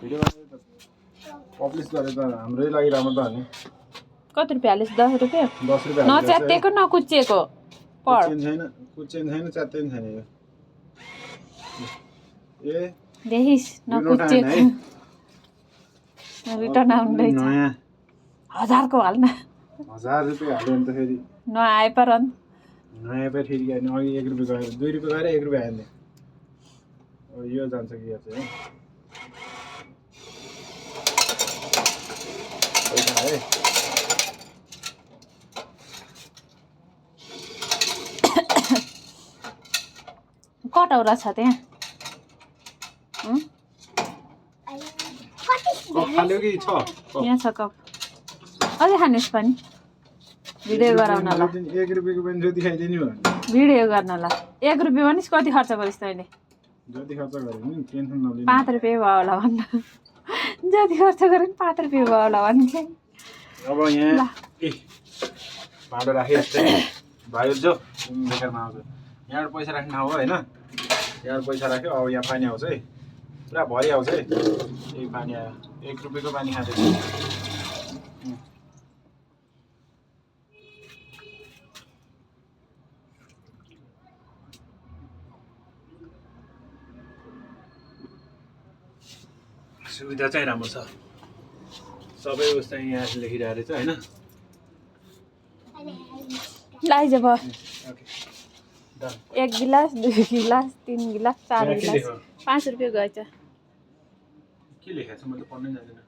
Video बनाएर publish गरे त हाम्रै लागि राम्रो त हो नि। कति रुपियाँ हालिस्? 10 रुपियाँ। 10 रुपियाँ नच्यातेको नकुच्चिएको पढ। कुच्चिन छैन च्यात्दैन छैन यो। ए देखिस् नकुच्चिएको रिटर्न आउँदैछ। नयाँ 1000 को हाल्न। 1000 रुपियाँ हाल्यो भने त फेरि नआए परन् नयाँ पे फेरि गयो भने अघि 1 रुपियाँ गयो 2 रुपियाँ गएर 1 रुपियाँ हाल्ने। अब यो जान्छ कि यो चाहिँ पैसा है। कटौरा छ त्यहाँ। कप खाल्यो कि छ यहाँ छ कप। अझै खानुहोस् पनि। भिडियो गराउनला। 1 रुपियाँको पनि जति खाइदिनु हो भिडियो गर्नला। 1 रुपियाँ पनि कति खर्च गरिस् तैँले? जति खर्च गरे नि टेन्सन नलिनु। 5 रुपियाँ भयो होला भन्न। जति खर्च गरे पनि 5 रुपियाँ भयो होला भन्थे। अब यहाँ ए भाडो राखिहाल्छ भाइ जो बेकारमा आउँछ। यहाँबाट पैसा राख्ने ठाउँ हो होइन। यहाँबाट पैसा राख्यो अब यहाँ पानी आउँछ है पुरा भरि आउँछ है। यही पानी आयो 1 रुपियाँको पानी खाँदैछ। सुविधा चाहिँ राम्रो छ सबै उस चाहिँ यहाँ लेखिरहेको रहेछ होइन। लाइज अब ओके डन। 1 गिलास 2 गिलास 3 गिलास 4 गिलास 5 रुपियाँ गएछ। के लेखेको छ म त पढ्नै जान्दिनँ।